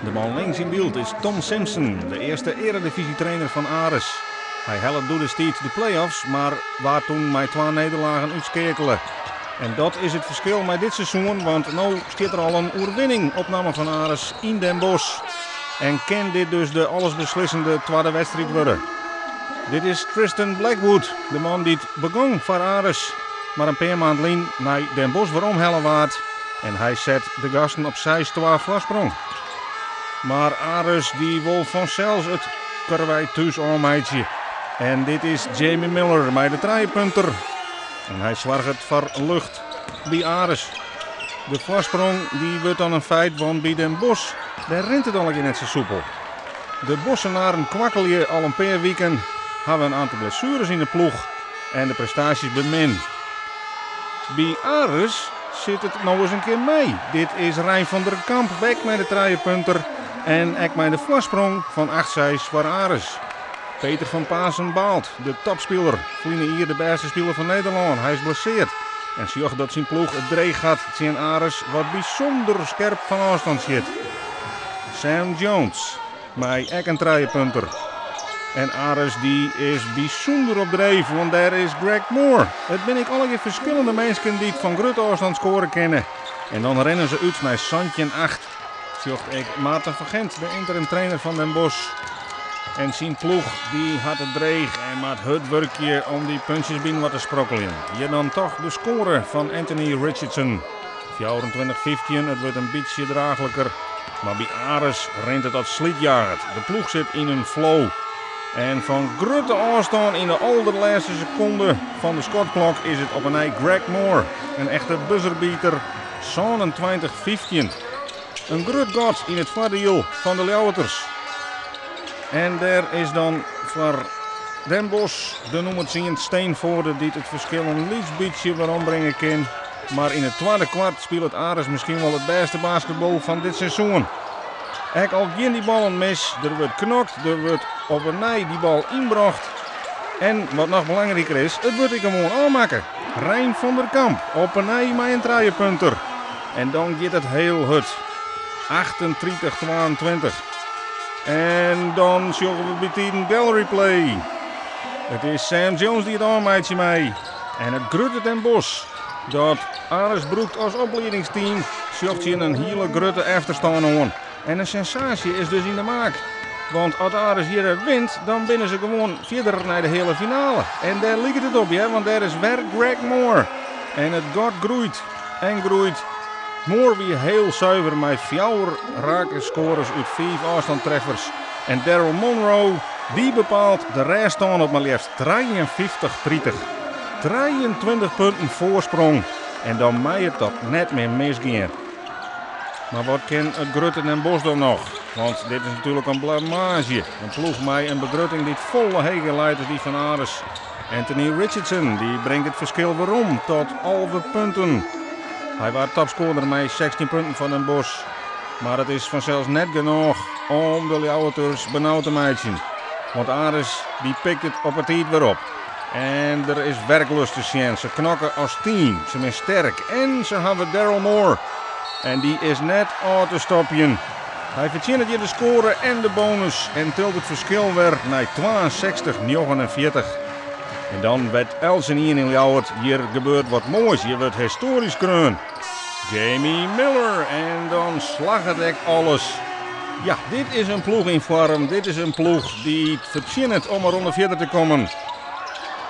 De man links yn byld is Tom Simpson, de earste earedivyzjetrainer fan Aris. Hy helle doedestiids de play-offs, mar waard toen mei twa nederlagen útskeakele. En dat is it ferskil mei dit seizoen, want no stiet der al in oerwinning op namme fan Aris yn Den Bosch. En kin dit dus de allesbeslissende twadde wedstriid wurde. Dit is Tristan Blackwood, de man dy't begûn foar Aris, mar in pear maand lyn nei Den Bosch weromhelle waard. En hy set de gasten op 6-2 foarsprong. Mar Aris dy wol fansels it karwei thús ôfmeitsje. En dit is Jamie Miller mei de trijepunter. En hy soarget foar lucht by Aris. De foarsprong dy wurdt dan in feit, want by Den Bosch dêr rint it allegear net sa soepel. De Bossenaren kwakkelje al in pear wiken, hawwe in oantal blessueres yn de ploech en de prestaasjes binne min. By Aris sit it no ris in kear mei. Dit is Rein van der Kamp ek mei de trijepunter en ek mei de foarsprong fan 8-6 foar Aris. Peter van Pasen baalt, de topspiler. Ferline jier de bêste spiler fan Nederlân. Hy is blesseard en sjocht dat syn ploech it dreech hat tsjin Aris, wat bysûnder skerp fan ôfstân sjit. Sam Jones mei ek in trijepunter. En Aris dy is bysûnder op dreef, want dêr is Greg Moore. It binne ek allegear ferskillende minsken dy't fan grutte ôfstân skoare kinne. En dan rinne se út nei 17-8. Sjocht ek Maarten van Gent, de interim trainer fan Den Bosch. En syn ploech dy hat it dreech en moat hurd wurkje om dy puntsjes byinoar te sprokkeljen. Hjir dan toch de skoare fan Anthony Richardson. 24-15, it wurdt in bytsje draachliker. Mar by Aris rint it as slydjaget. De ploech sit yn in flow. En fan grutte ôfstân yn de alderlêste sekonde fan de skotklok is it op 'e nij Greg Moore. In echte buzzerbeater. 27-15. In grut gat yn it foardiel fan de Ljouwerters. En dêr is dan foar Den Bosch de nûmer 10 Steenvoorde dy't it ferskil in lyts bytsje werombringe kin. Mar yn it twadde kwart spilet Aris miskien wol it bêste basketbal fan dit seizoen. Ek al gean dy ballen mis, der wurdt knokt, der wurdt op 'e nij dy bal ynbrocht. En wat noch belangriker is, it wurdt ek gewoan ôfmakke. Rein van der Kamp op 'e nij mei in trijepunter. En dan giet it hiel hurd. 38-22. En dan sjogge we bytiden gallery play. It is Sam Jones dy't it ôfmeitsje mei. En it grutte Den Bosch dat Aris brûkt as opliedingsteam sjocht tsjin in hiele grutte efterstân oan. En in sensaasje is dus yn de maak. Want as Aris hjir wint, dan binne se gewoan fierder nei de heale finale. En dêr liket it op, hear, want dêr is wer Greg Moore. En it gat groeit en groeit. Moore wie hiel suver mei fjouwer rake skoares út fiif ôfstântreffers. En Daryl Monroe, dy bepaalt de rêststân op mar leafst 53-30. 23 punten foarsprong en dan mei it toch net mear misgean. Mar wat kin it grutte Den Bosch dan noch? Want dit is natuerlik in blamaazje. In ploech mei in begrutting dy't folle heger leit as dy fan Aris. Anthony Richardson dy bringt it ferskil werom tot 11 punten. Hy waard topskoarder mei 16 punten fan Den Bosch. Mar it is fansels net genôch om de Ljouwerters benaud te meitsjen. Want Aris dy pikt it op 'e tiid wer op. En der is werklust te sjen. Se knokke as team. Se binne sterk. En se hawwe Daryl Moore. En dy is net ôf te stopjen. Hy fertsjinnet hjir de skoare en de bonus. En tilt it ferskil wer nei 62-49. En dan wit eltsenien yn Ljouwert, hjir gebeurt wat moais. Hjir wurdt histoarysk skreaun. Jamie Miller. En dan slagget ek alles. Ja, dit is in ploech yn foarm. Dit is in ploech dy't fertsjinnet om in ronde fierder te kommen.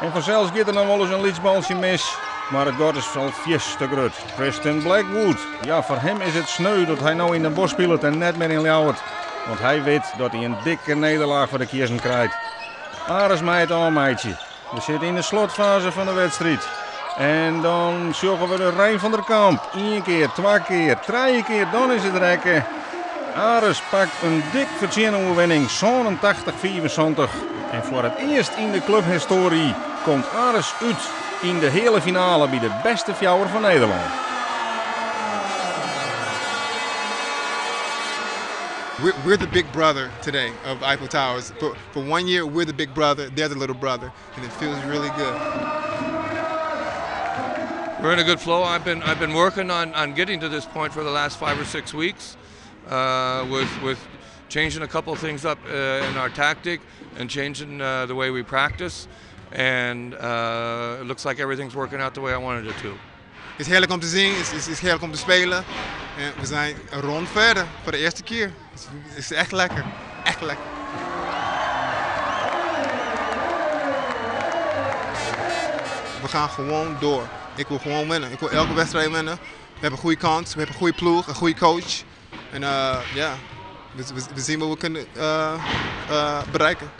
En fansels giet der noch wolris in lyts baltsje mis. Mar it gat is al fierste grut. Tristan Blackwood. Ja, foar him is it sneu dat hy no yn Den Bosch spilet en net mear yn Ljouwert. Want hy wit dat hy in dikke nederlaach foar de kiezzen krijt. Aris mei it ôfmeitsje. We sitte yn de slotfaze fan de wedstriid. En dan sjogge we de Rein van der Kamp. Ien kear, twa kear, trije kear, dan is it rekke. Aris pakt in dik fertsjinne oerwinning, 87-75. En foar it earst yn de kluphistoarje komt Aris út yn de heale finale by de bêste fjouwer fan Nederlân. We're the big brother today of Eiffel Towers. For one year, we're the big brother, they're the little brother, and it feels really good. We're in a good flow. I've been working on getting to this point for the last 5 or 6 weeks. With with changing a couple of things up in our tactic and changing the way we practice. And it looks like everything's working out the way I wanted it to. Het is heerlijk om te zien, het is, is heerlijk om te spelen. En we zijn een rond verder voor de eerste keer. Het is, is echt lekker, echt lekker. We gaan gewoon door. Ik wil gewoon winnen. Ik wil elke wedstrijd winnen. We hebben een goede kans, we hebben een goede ploeg, een goede coach. En ja, we, we, we zien wat we kunnen bereiken.